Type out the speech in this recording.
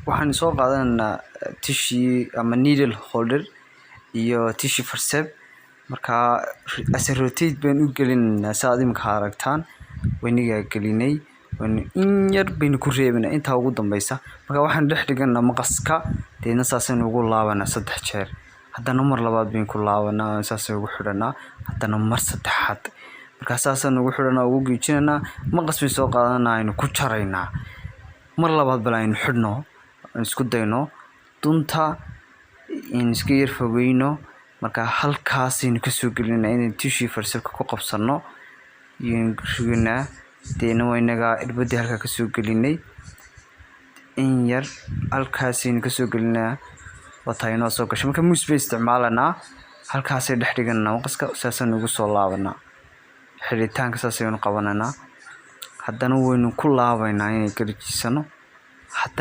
Waxaan soo qaadanaynaa tissue ama needle holder iyo tissue forceps. Marka as a rotate baynu u gelinaynaa. Si aad imika aragtaan, waynigaa gelinay, waynu in yar baynu ku reebinaa intaa ugu dambeysa. Marka waxaan dhex dhiganaa maqaska, deedna saasaynu ugu laabanaa saddex jeer. Haddana mar labaad baynu ku laabanaa, saasay ugu xidhanaa. Haddana mar saddexaad. Marka saasaan ugu xidhanaa, ugu giijinaynaa. Maqas baynu soo qaadanaa, aynu ku jaraynaa. Mar labaad bal aynu xidhno, aan isku dayno dunta in iska yar fogeyno. Marka halkaasaynu kasoo gelinaa inaynu tissue forceps-ka ku qabsano iyaynu riganaa. Deedna waa inagaa irbadii halkaa kasoo gelinay. In yar halkaasaynu kasoo gelinaa, wataa inoo soo gashay. Marka muus bay isticmaalanaa, halkaasay dhex dhiganaa maqaska, saasaynu ugu soo laabanaa. Xidhitaanka saasaynu qabananaa. Haddana waynu ku laabaynaa inay garjiisano. Haddana.